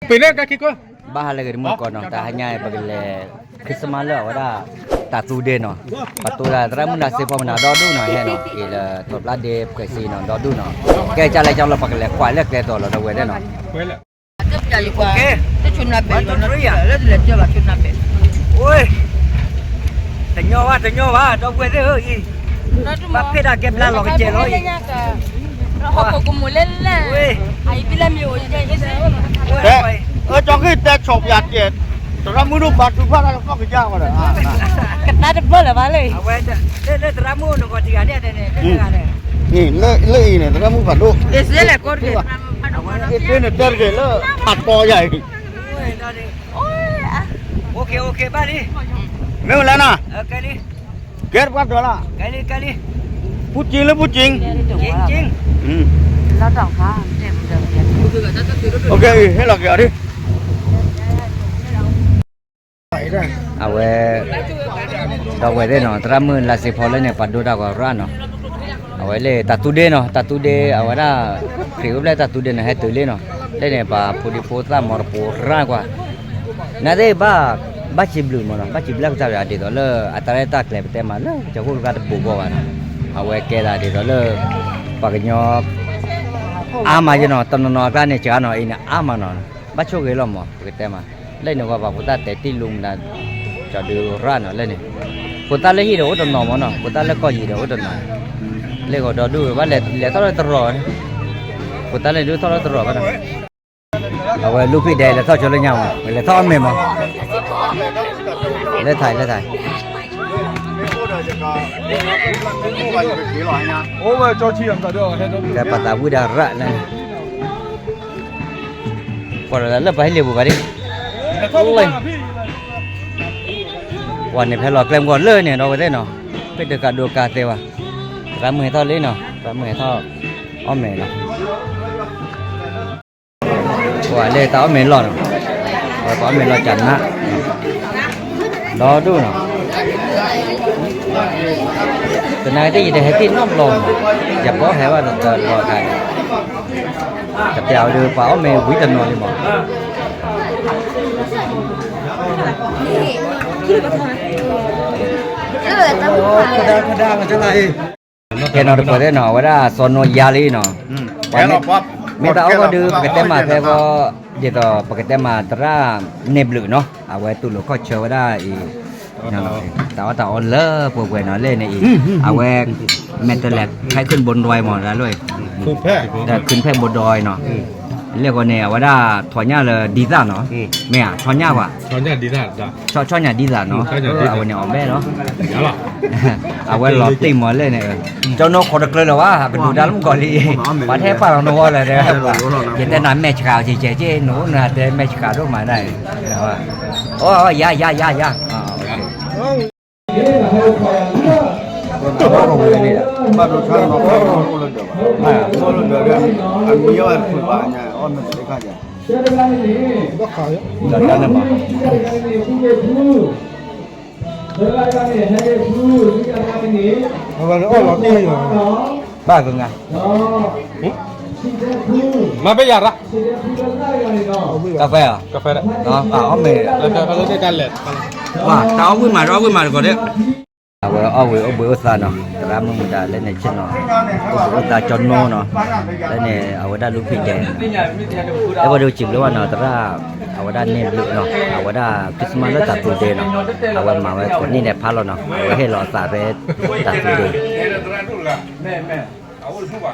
ပ့ၤလၢကခံကီၢ် ဘၣ်ဟါလၢဂ့ၤတမုၢ်ကီၢ်နီၤ, တဟါညါအံၤ ပကလဲၤ Christmas လၢအဝဲဒၣ် တၢ်သူဒ့နီၤ, ပတိၢ်ဒၣ်သရၣ်မုၣ်နၤစ့ဖီမနၤဒီဒူၣ်နီၤ, ဟဲနီၤ အံၤလၢထိးဘျါဒ့ဖှဲးစ့နီၤ ဒီဒူၣ်နီၤ, ကဲကၢ်လဲၣ်ကၢ်လီၤ ပကလဲၤကွၢ်လၢကျဲတီၤလီၤ ဒီပုၢ်ဝဲၢ်သ့ၣ်နီၤ. တညီဘၣ် တညီဘၣ် ဒီပုၢ်ဝဲၢ်သ့ၣ်ဧၢအံၤ, ဘၣ်ဖ့ၣ်ဒၣ်ကဲဘျါလီၤကစဲးလီၤအံၤ, ဟီၣ်ခိၣ်ကမူၤလၢလၢ်, အံၤဘံလၢမံၤအိၣ်ယဲၢ်ယဲၢ်, အၢ ကၠီဃ့ၣ်တဲဆီၣ်ပၠးတဲ, သရၣ်မုၣ်ဒိၣ်ဘါထုကဖၣ်တၢ်ကဖီၣ်ကယၢ်ဝဲဒီး, ကနၣ်တဘၣ်လၢၤဘၣ်လၢ, အဝဲ လၢသရၣ်မုၣ်နဂီၤတဂၤန့ၣ်, လၢအံၤန့ၣ် သရၣ်မုၣ်ဖးဒိၣ်, အ့ၣ်သ့န့ၣ်တဲတက့ၢ်လၢ ဖးတီယၤအံၤ, မ့ၢ်ဝဲလဲၣ်နီၤ, ကဲတပှၢ်တၢၢ်လီၤ, ပူၣ်က့လၢပူၣ်က့, ဟ့ၣ်လီၤက့ၤအီၤဒ် အဝဲ ဒီပုၢ်ဝဲၢ်သ့ၣ်နီၤ, သရၣ်မုၣ်လါစ့ဖီလၢန့ၣ် ပှၤဒိတၢ်ဂီၤရၣ်နီၤ, အဝဲလၢတၢ်သူဒ့နီၤ, တၢ်သူဒ့ အဝဲဒၣ် ခရံာ်အိၣ်ဖျဲၣ်တၢ်သူဒ့န့ၣ် ဟဲတုၤလံနီၤ, လၢန့ၣ် ပှၤဖိဒံဖိသၣ်မီတပိၤရၣ်ကွၢ်, နာ်သ့ၣ်ဘၣ် ဘၣ်စံးဘျုးမးနီၤ, ဘၣ်စံးဘျုးကစၢ်ယွၤ ဒ်သိးလၢအတၢ်ရဲၣ်တၢ်ကျဲၤပတဲမးလၢ ကစၢၢ်ခိၣ်တဂၤတဘူးဂီၢ်ဘၣ်နီၤ, အဝဲကဲသးဒ်သိးလၢ ပှၤကညီ အါမးယနီၤ, တနီၤနီၤအကျါန့ၣ် စှၤနီၤ အံၤန့ၣ်အါမးနီၤ, ဘၣ်ဆိၣ်ဂ့ၤလီၤမး ပကတဲမး, လၢန့ၣ်ဂီၢ်ပှၤဖိသၣ်တဲာ်တံၢ်လူမနၤ ကၠီၤဒုရၣ်နီၤလၢန့ၣ်, ဖိသၣ်လၢဟံၣ်ဒီးအိၣ်တနီၤမးနီၤ, ဖိသၣ်လၢကီၢ်ယံၤဒီးအိၣ်တနီၤ, လၢဂီၤဒီဒူၣ် ဘၣ်လဲၤထီၣ်လၢတရီး, ဖိသၣ်လၢဒုးထီၣ်လၢတရီးဘၣ်နီၤ, အဝဲလူဖံၣ်ဒဲးလဲၤထီၣ်ဆိလၢညါမး, လဲၤထီၣ်အီၣ်မ့ၤမး, လၢထးလၢထး ကဲပသးဝံၣ်ဒၣ်ရၣ်လၢန့ၣ်, ကွၢ်လၢလၢပှၤဟဲလံာ်ပူၤဘၣ်ဒ်, ပှၤန့ၣ်ဖဲလီၤကျဲမုၢ်ဂီၤလၢန့ၣ် ဒီပုၢ်ဝဲၢ်သ့ၣ်နီၤ, ဖဲတကးဒိကးသ့ဘၣ်, သရၣ်မုၣ်ဟဲထီၣ်လံနီၤ, သရၣ်မုၣ်ဟဲထီၣ် အီၣ်မ့ၤလီၤ ပှၤလၢတၢ်အီၣ်မ့ၤလီၢ်နီၤ, ပှၤအီၣ်မ့ၤလီၢ်ကနၣ်, ဒီဒူၣ်နီၤ, တနၤတယံာ်တဟဲတ့ၢ်နီတဘျီ, ယပီဟဲဘၣ်တဘျီခါန့ၣ်, တပျးဝဲဒီးပှၤအီၣ်မ့ၤဝံၤတနီၤလံမး, ကဲနီၤတပှဲၤသ့ၣ်နီၤ အဝဲဒၣ်စီၤနိယါလံနီၤ, မ့ၢ်တၢ်အီၣ်ဂီၢ်ဒုး ပကတဲမးဖဲဂီၢ်, ဒ်သိးပကတဲမးသရၣ်န့ၢ်ဘျုးနီၤ, အဝဲတူၢ်လိာ်ခီၣ်ဆၢဝဲဒၣ်အံၤ, တၢ်အီၣ်တၢ်အီလၢပှဲၤပှဲၤနီၤ လၢန့ၣ်အံၤ, အဝဲ မဲာ်တလဲး ဖဲခုၣ်ဘိဒွဲမး ဒၣ်လၢ, ဒီးခုၣ်ဖဲဘိဒွဲနီၤ, လၢဂီၢ်န့ၣ် အဝဲဒၣ်ထီၣ်ညၣ်လၢဒ်သၣ်နီၤ, မ့ၢ်ဧါ ထီၣ်ညၣ်ဘၣ်, ဆီညၣ်ဒ်သၣ်နီၤ, အဝဲန့ၣ်အီၣ်ဘဲလီၤ, အဝဲလီၤတံၢ်မးလၢန့ၣ်, ကၠီနိခိးတကျၢၤလၢၤဘၣ် ကဒုးဒါလၢမုၢ်ကီၢ်လံ, ပှၤထဲပာ်လီၤနဝီလၢၤ, ယတဲနၤမဲာ်ဆှးကဲကဲက့ နအိၣ်နၤတဲမဲာ်ဆှးဒိၣ်မးဒၣ်, အိၣ် ယၤ ယၤ ယၤ ယၤ ဘၣ်ကငါ, မၤဘဲယၤရၣ်, ကါဖဲဧါ, ကါဖဲ, အီၣ်မ့ၤ, တၢ်အီၣ်ဝံၣ်မးဒီးအီၣ်ဝံၣ်မးတကီးဒဲး, အဝဲအီၣ်ဝံၣ်အိၣ်ဘှံးအိၣ်သါနီၤ, သရၣ်မုၣ်မတၤလၢန့ၣ်ဆ့ၣ်နီၤ, အိၣ်ဘှံးအိၣ်သါကၠီနိနီၤ, လၢန့ၣ် အဝဲဒၣ်လူဖံးဒဲး, အဲၣ်ဘၣ်ဒိစံးဘျုးဘၣ်နီၤ သရၣ်, အဝဲဒၣ်န့ၢ်ဘျုးနီၤ, အဝဲဒၣ် Christmas လၢတၢ်သူဒ့နီၤ, အဝဲမၤဝဲကိးနံၣ်ဒဲးဖးလီၤနီၤ, အဝဲဟ့ၣ်လီၤအသးဖဲတၢ်သူဒ့ တဂၤဒုးလီၤတ့ၢ်, ဒီးသ့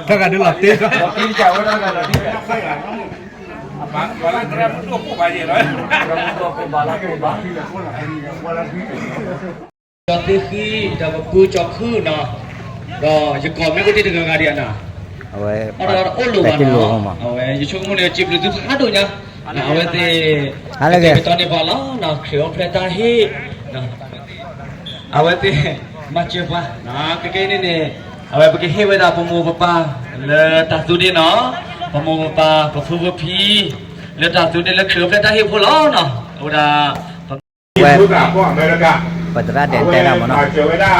ၣ်ဃံဒီးပပူကၠီၤခုၣ်နီၤ, ဒီးယကိးမ့ၢ်ကတံၢ်တဂၤဂၤဒံးဧါနီၤ, အဝဲအိၣ်လီၤဘၣ်နီၤ, အဝဲယဆိကမိၣ်န့ၣ် စံးဘျုးသုဖးဒိၣ်ညါ, အဝဲသ့ၣ်, ကတဲာ်ကတီၤန့ၢ်ပှၤလီၤနီၤ, ခရံာ်အိၣ်ဖျဲၣ်တၢ်ဟ့ၣ် အဝဲသ့ၣ်, မၤစၢၤပှၤ, ကကဲန့ၣ်န့ၣ်, အဝဲပကဟ့ၣ်ဝဲဒၣ်ပမိၢ်ပပၢ်, လၢတၢ်သူဒ့နီၤ, ပမိၢ်ပပၢ် ပဖိပဖံ, လၢတၢ်သူဒ့လၢခရံာ်အိၣ်ဖျဲၣ်တၢ်ဟ့ၣ်ဖိလီၤနီၤ, အဝဲဒၣ်, ဝဲ, ပသရၣ်ဒဲးတဲဒၣ်မးနီၤ,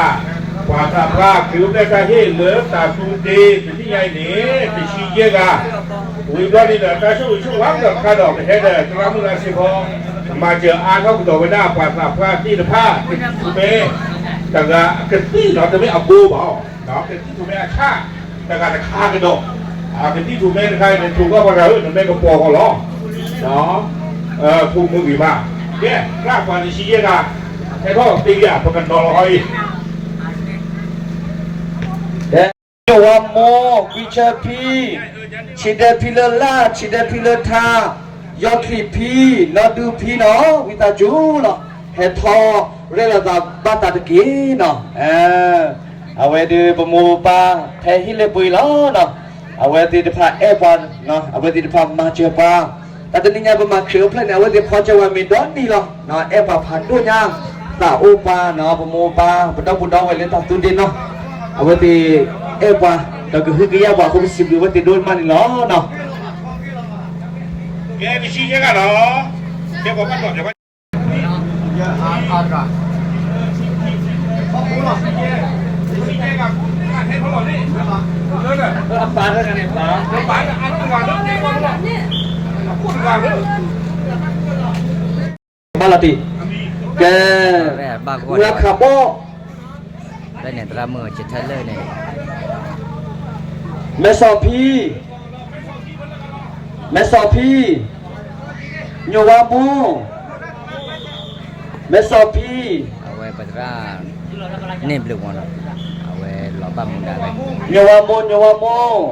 ပ ပှၤသးပှၢ် ခရံာ်အိၣ်ဖျဲၣ်တၢ်ဟ့ၣ်လၢတၢ်သူတ့ တနံၣ်ညါအံၤန့ၣ် တဆံယဲၢ်ဂၤ, ဝံၤဘျီန့ၣ်ဒီး တၢ်ဆိၣ်ဂ့ၤဆိၣ်ဝါကဒီးတခါဒီး ပဟဲဒီးသရၣ်မုၣ်လါစ့ဖီ မၤစၢၤအါထီၣ်ကဒီးဝဲဒၣ်ပှၤသးပှၢ်သ့ၣ်တဖၣ် ကသံၣ်ထူၣ်မဲ တဂၤကသံၣ်နီၤ တမ့ၢ်အဘိဘၣ်, ကသံၣ်ထူၣ်မဲအဆၣ် တဂၤတခါကဒီး, ကသံၣ်ထူၣ်မဲတခါအံၤန့ၣ် ထူၣ်ကီၢ်ပှၤဂၤဧၢ နမ့ၢ်ကပီၤဃီလီၤ, ထူၣ်မုၢ်ဂံၢ်မး, ကဲ သရၣ်ပှၤတဆံယဲၢ်ဂၤ ဟဲထီၣ်သ့ဂ့ၤ ပကနီၤလီၤအီၤအံၤ ကဲ ယွၤမိၢ် ကွံဆၢဖံ, ဆံးဒဲဖံလၢလၢ် ဆံးဒဲဖံလၢထါ, ယီၢ်ချံးဖံ, နီၢ်ဒုဖံနီၤ ဝံသးစူၤလီၤ ဟဲထီၣ်ရဲၣ်လီၤသးဘၣ်တၢ်တက့ၢ်နီၤ, အဝဲဒုးပမိၢ်ပပၢ် ဖဲဟံၣ်လၢပှဲၤလီၤနီၤ, အဝဲသ့ၣ်တဖၣ်အဲၣ်ပှၤ, အဝဲသ့ၣ်တဖၣ်မၤစၢၤပှၤ, တၢ်တနံၤညါပမၤခရံာ်အိၣ်ဖျဲၣ်န့ၣ် အဝဲသ့ၣ်ဖီစၢၤဝဲမ့ၢ်ဒီနံၤလီၤ, အဲၣ်ပှၤဖးဒိၣ်ညါ, သးအိၣ်ပှၤနီၤ ပမိၢ်ပပၢ် ပဒီပုၢ်ဒီဝဲၢ်လၢတၢ်သူဒ့နီၤ, အဝဲသ့ၣ်အဲၣ်ပှၤ, ဒီးကဟုကယာ်ပှၤအဃိ ပစံးဘျုးအဝဲသ့ၣ်ဒိၣ်မးန့ၣ်လီၤနီၤ. ကဲ ကဆံယဲၢ်ဂၤနီၤ, ကဲပှၤဘၣ်တီၢ် ဘၣ်လီၤတံၢ်, ကဲ, ဝဲခးဘီၣ်, မဲာ်စီၣ်ဖံ, မဲာ်စီၣ်ဖံ, ညိၣ်ဝါမိၢ်, မဲာ်စီၣ်ဖံ, အဝဲပသရၣ်န့ၣ်ဘျုးဝီၤနီၤ, အဝဲလီၤဘၣ်မူဒါဝဲ, ညိၣ်ဝါမိၢ် ညိၣ်ဝါမိၢ်,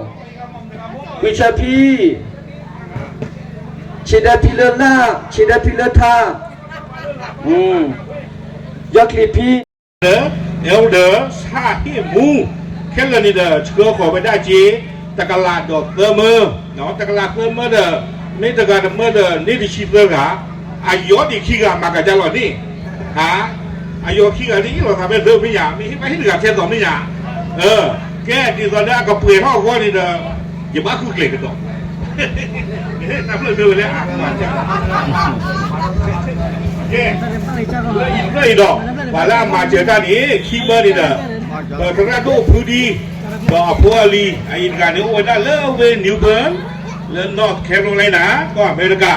ကွံဆၢဖံ, ဆံးဒဲဖံလၢလၢ် ဆံးဒဲဖံလၢထါ, ယီၢ်ချံးဖံ elder, elder ဆၣ်ဟ့ၣ်မူ, ခဲလၢာ်န့ၣ်ဒီး ဆှၢဃီၤဝဲဒၣ်က့ၤ တကလးဒီးသၢမၢ, တကလးသၢမၢဒီး မ့ၢ်တဂၤတမၢဒီး န့ၢ်တဆံသၢဂၤ, အယီၢ်ဒံးခံဂၤ မၤကဒါလီၤန့ၣ်, အယီၢ်ခံဂၤဒ်အံၤလီၤ သးမ့ၢ်သၢမ့ၢ်ညါ, မ့ၢ်ဟ့ၣ်ဘၣ်ဟ့ၣ်တဂၤထဲသိးမ့ၢ်ညါ, ကဲဒ်သိးလၢအကပှဲၤထီၣ်အဂီၢ်န့ၣ်ဒီး ယဘၣ်ဃုကျဲၤကဒီး, တၢ်ဖျၢၣ်မ့ၢ်ဝဲလၢအကမၤစၢၤ, ကဲ, လၢအံၤဒီး ပှၤလၢအမၤစၢၤတၢ်န့ၣ် ခံမၢန့ၣ်ဒီး ပသရၣ်ဒိၣ်ဖုဒံ ဒီးအဖိအလံၤ အအံၤတဂၤန့ၣ် အိၣ်ဝဲဒၣ်လၢဝ့ၢ် New Bern လၢ North Carolina ကီၢ်အမဲရကၤ,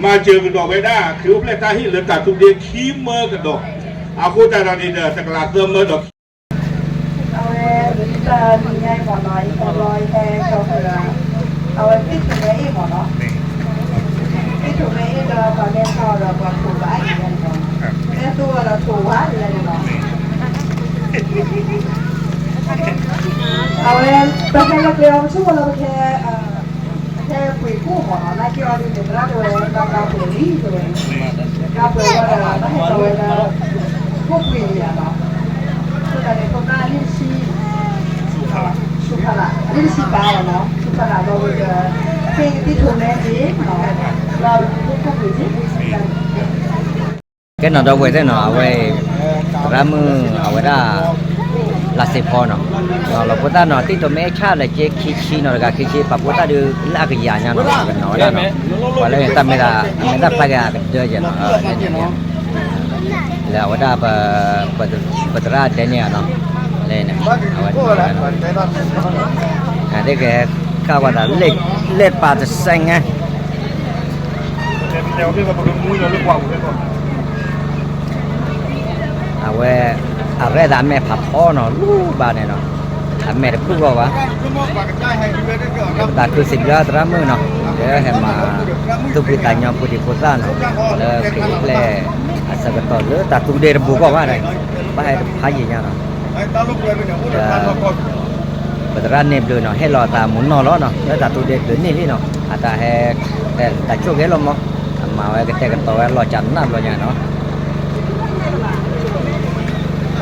မၤစၢၤကဒီးဝဲဒၣ် ခရံာ်အိၣ်ဖျဲၣ်တၢ်ဟ့ၣ်လၢတၢ်သူဒ့ခံမၢကဒီး, အဃိသတးဒီးန့ၣ်ဒီး တကလးသၢမၢဒီး အဝဲ တနံၤညါအံၤမ့ၢ်နီၤ ယသးဘျီယဟဲကီၢ်ပူၤဒီး အဝဲသ့ၣ်ထူၣ်မဲအ့ၣ်မ့ၢ်နီၤ, သ့ၣ်ထူၣ်မဲအ့ၣ်ဒီး ပှၤလဲၤထီၣ်ဒီးပှၤထူၣ်ဘၣ်အံၤန့ၣ်လီၤ, လဲၤသိဒီးထူၣ်ဝါဒ်လဲၣ်န့ၣ်လီၤ, အဝဲ ပဟဲလၢကျဲအီၤ ပဆိကမိၣ်လၢပဟဲ ဟဲပှ့ၤကိၣ်မ့ၢ်နီၤ, နာ်က့အီၤဒ်န့ၣ် သရၣ်တဲဝဲ ဘၣ်ကါပှ့ၤလံတဲဝဲ, ကါပှ့ၤဝဲဒီး ဘၣ်ဟဲထီၣ်ဝဲလၢ ကိၣ်ပှ့ၤလံဧါနီၤ, အဃိသတးန့ၣ် ဖိသၣ်အနံၣ်တဆံ, ဆူဖးလၢ် အနံၣ်တဆံပာ်လီၤနီၤ, ဆူဖးလၢ်လီၤဝဲဒီး သ့ၣ်ကသံၣ်ထူၣ်မဲက့ၤနီၤ, လီၤဒ်ကိၣ်ပှ့ၤက့ၤ ကဲနီၤ ဒီပုၢ်ဝဲၢ်သ့ၣ်နီၤ, အဝဲ သရၣ်မုၣ်အဝဲဒၣ် လါစ့ဖီနီၤ, လီၤဖိသၣ်နီၤ သံၣ်ထူၣ်မဲဆၣ်လၢက့ခံဆံနီၤ, တဂၤခံဆံ ပာ်ဖိသၣ်ဒုးလၢအကယၤညါနီၤ, ကနီၤဝဲဒၣ်နီၤ, ပှၤလၢတၢ်မ့ၢ်တၢ် မ့ၢ်တၢ်ဖျါက့ၤအကဒၢကဲနီၤ, လၢအဝဲဒၣ် ပသရၣ်ဒဲန့ၣ်နီၤ, လၢန့ၣ် အဝဲ သ့ၣ်ကဟဲကၢ်ဝဲသး လ့ၣ်ပာ်တစဲးညါ အဝဲ အရဲၣ်သးအမဲာ်ဖးဖီနီၤ လူၤဘၣ်န့ၣ်နီၤ, အမဲာ်တဖုၣ်ဂီၢ်ဘၣ်, ပသးခုစံးဘျုးသရၣ်မုၣ်နီၤ, လၢဟဲမၤ သူၣ်ဖှံသးညီဖိဒံဖိသၣ်နီၤ, လၢခရံာ်အိၣ်ဖျဲၣ်အဆၢကတီၢ်လၢတၢ်သူဒ့တဘူးဂီၢ်ဘၣ်န့ၣ်, ဘၣ်ဟဲတဖးယံာ်ညါနီၤ ဒီး ပသရၣ်န့ၣ်ဘျုးနီၤ ဟ့ၣ်လီၤသးမုၢ်နီၢ်လီၤနီၤ လၢတၢ်သူဒ့ဘျုးန့ၢ်လံနီၤ အတၢ်ဟဲ တၢ်ဆိၣ်ဂ့ၤလီၤမး အမၤဝဲကတဲာ်ကတီၤဝဲလီၤစှၤနးဘျီညါနီၤ လၢလၢ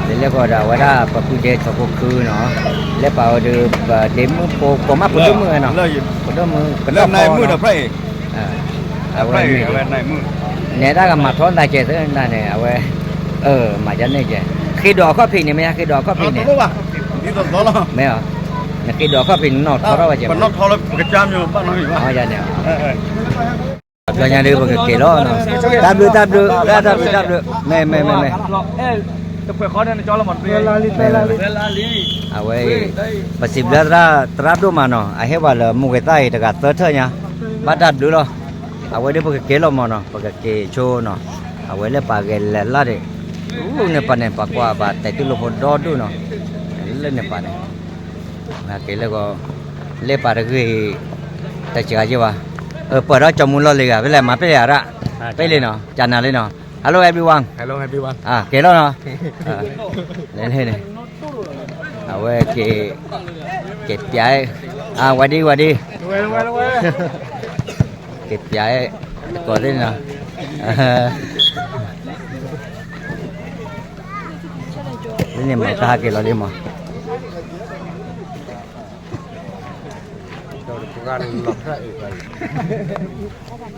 ကီၢ်ဒီးအဝဲဒၣ်ပပုၢ်ဒ့ထီၣ်ဖိခုနီၤ လၢပာ်ဝဲဒီး ပဒ့မုၣ်ဖိ ပိာ်မုၣ်ဖိဒိၣ်မုၣ် ကလီၢ်ဖီနီၤ အဝဲ နဲဒၣ်ကမၤထီသးကဲသၢနၤန့ၣ် အဝဲ မၤဒ်န့ၣ်ကဲ ဃ့ဒိးအခီၣ်ဖံးန့ၣ် မ့ၢ်ယါဃ့ဒိးအခီၣ်ဖံးန့ၣ် မ့ၢ် နဃ့ဒိးအခီၣ်ဖံးန့ၣ် နီၢ်ထီထီၣ်ဝဲကဲ ယၤန့ၣ် ဘျီညါဒုးပကက့ၤလီၤ တၢ်ဘျုးတၢ်ဘျုး တၢ်ဘျုးတၢ်ဘျုး မ့ၢ်မ့ၢ်မ့ၢ်မ့ၢ် ဖဲလါလံ ဖဲလါလံ အဝဲအံၤ ပစံးဘျုးသရၣ် သရၣ်ဒိၣ်မးနီၤ အဟ့ၣ်ပှၤလၢမူဂ့ၤသၣ်အံၤတဂၤသၢထၢၣ်ညါ ဘၣ်တၢ်ဘျုးလီၤ. အဝဲဒၣ်ပကက့ၤလီၤမးနီၤ ပကက့ၤဆိနီၤ အဝဲလၢပှၤဂဲၤလဲၤလၢ်ဒံး အိၣ်န့ၣ်ပှၤန့ၣ် ပှၤကွၢ်ဘၣ်တဲာ်တူၢ်လိာ်ဖိဒီဒူၣ်နီၤ လၢန့ၣ်ပှၤန့ၣ် က့ၤလၢကီး လၢပှၤတဂ့ၤ တစှၤယ့ၢ်ဘၣ် ပၢၢ်ဒီးကၠီမူလီၢ်လံၤဂၤ ဖဲလဲၣ်မၤပ့ၢ်လံအရၣ် ပ့ၢ်လံနီၤ ကနၤလံနီၤ Hello everyone က့ၤလီၤနီၤ လၢန့ၣ် အဝဲက့ၤ က့ၤပျး ဝဲဒ်ဝဲဒ် က့ၤပျး တကိးသ့ၣ်နီၤ လၢန့ၣ်မၤတၢ်ဟးက့ၤလီၤလံမး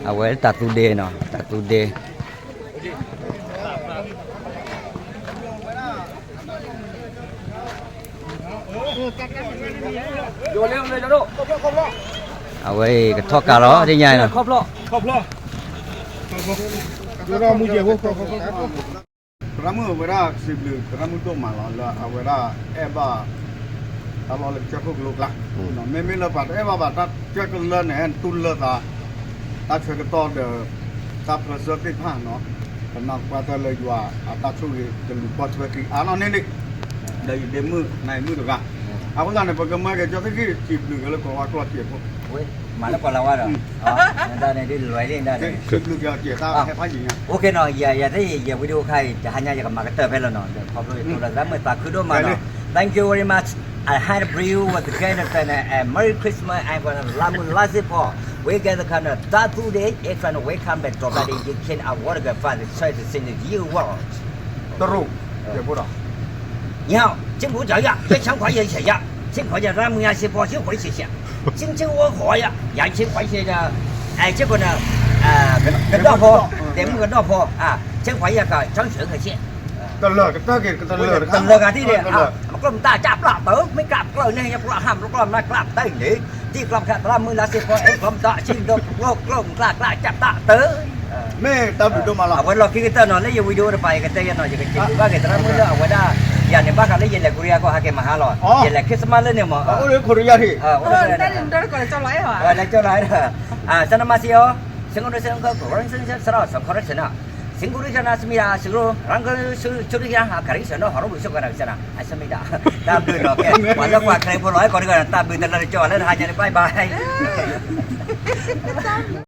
အဝဲတၢ်သူဒ့နီၤ တၢ်သူဒ့ အဝဲအံၤကထီၣ်ကးလီၤ ဒ်ညါအံၤနီၤ သရၣ်မုၣ်ဝဲဒၣ်စံးဘျုးသရၣ်မုၣ်ဒိၣ်မးလီၤ လၢအဝဲဒၣ်အဲၣ်ဘၣ် တၢ်လီၢ်လၢကစၢၢ်ခိၣ်ကလိကျါ မ့မ့ၢ်လၢပှၤတအဲၣ်ဘၣ်ဘၣ်တၢ်ကစၢၢ်ကလိန့ၣ် ဟဲတူၢ်လၢသး တၢ်ဆၢကတီၢ်ဒီး တၢ်ပၢဆှၢသ့ၣ်တဖၣ်နီၤ ပနၢ်ကွၢ်တၢ်လၢယွၤအတၢ်ဆိၣ်ဂ့ၤကလူၤပိာ်ထွဲက့ၤအါနီၢ်န့ၣ်န့ၣ် ဒီးယဒ့မုၣ်နၤယမုၣ်တဂၤ အဃိသတးန့ၣ် ပကမၢက့ၤကၠီသ့ၣ်ခံစံးဘျုးက့ၤလၢကိးဝါကျီၢ်စံးဖိ မၤလၢပှၤလၢဝါဒီး ဒ်န့ၣ်ဒ်လဲၣ် ဒ်န့ၣ် စံးဘျုးက့ၤတၢ်ဟဲဖးယံၤညါ OK နီၤ ယၤသ့ၣ် ယ video ခါအံၤ တဟါညါယကမၤကတၢၢ်ဖဲလီၤနီၤ ဒီးခီဖျိယတိလၢသရၣ်မုၣ်သးခုဒိၣ်မးနီၤ Thank you very much. I had a brew with the great and Merry Christmas and for the လါမုၢ်လါစ့ဖီ we get the kind of တၢ်သူဒ့ if and we come back to that you can award the father choice to send the year world တရူး ယဖိဒီး 你好，辛苦脚呀，别抢快一些呀，辛苦脚，咱们呀，是不辛苦一些些，辛辛苦苦呀，呀，辛苦一些的，哎，这个呢，呃，个个道坡，咱们个道坡啊，辛苦一个张学和线。တလၢာ်ကတၢၢ်က့ၤ ကတလၢာ်ကတၢၢ် တလၢာ်ကတၢၢ်က့ၤ မကျိမတၢ်ကပျၢ်တၢ် မ့ၢ်ကပျၢ်န့ၣ် ယပျၢ်ဟမ်ကျိမတၢ်ကပျၢ်တၢ်န့ၣ် ဒ်ကျီၢ်ဖဲသရၣ်မုၣ်လါစ့ဖီ အဲၣ်ကျီၢ်မတၢ် အဆံဒီးကျိၣ်ကျိၣ်ကျၢ်ကျၢ်ကပျၢ်တၢ်တၢ် မ့ၢ်တၢ်ဘျုးဒိၣ်မးလီၤ အဝဲလီၢ်ခံကတၢၢ်နီၤ လၢယ video တပၤ ယကတဲယဲနီၤ ယကစံးဘျုးဘၣ်က့ၤသရၣ်မုၣ်လၢအဝဲဒၣ် ယၤန့ၣ် ဘၣ်ဃးလၢယလဲၤ Korea ကီၢ် ဟးက့ၤမၤဟါလီၤ ယလဲၤ Christmas လၢန့ၣ်မး အိၣ်လၢ Korea ထံၣ် လဲၤကၠီလီၤ လဲၤကၠီလီၤ စနမၤစံးအီၤ စင်္ဂုရစံခရစရစခရစန စင်္ဂုရစနစမံဒၣ် စင်္ဂုရ ရန်က စူရစန ကရစန ဟရူပစကရစန အစမံဒၣ် တၢ်ဘျုးနီၤ ကဲ ပှၤလၢကွၢ်ချ့ဖိလီၤ အဲၣ်ကီးတဂၤ တၢ်ဘျုးတလၢတကၠီလၢတဟါညါန့ၣ် bye bye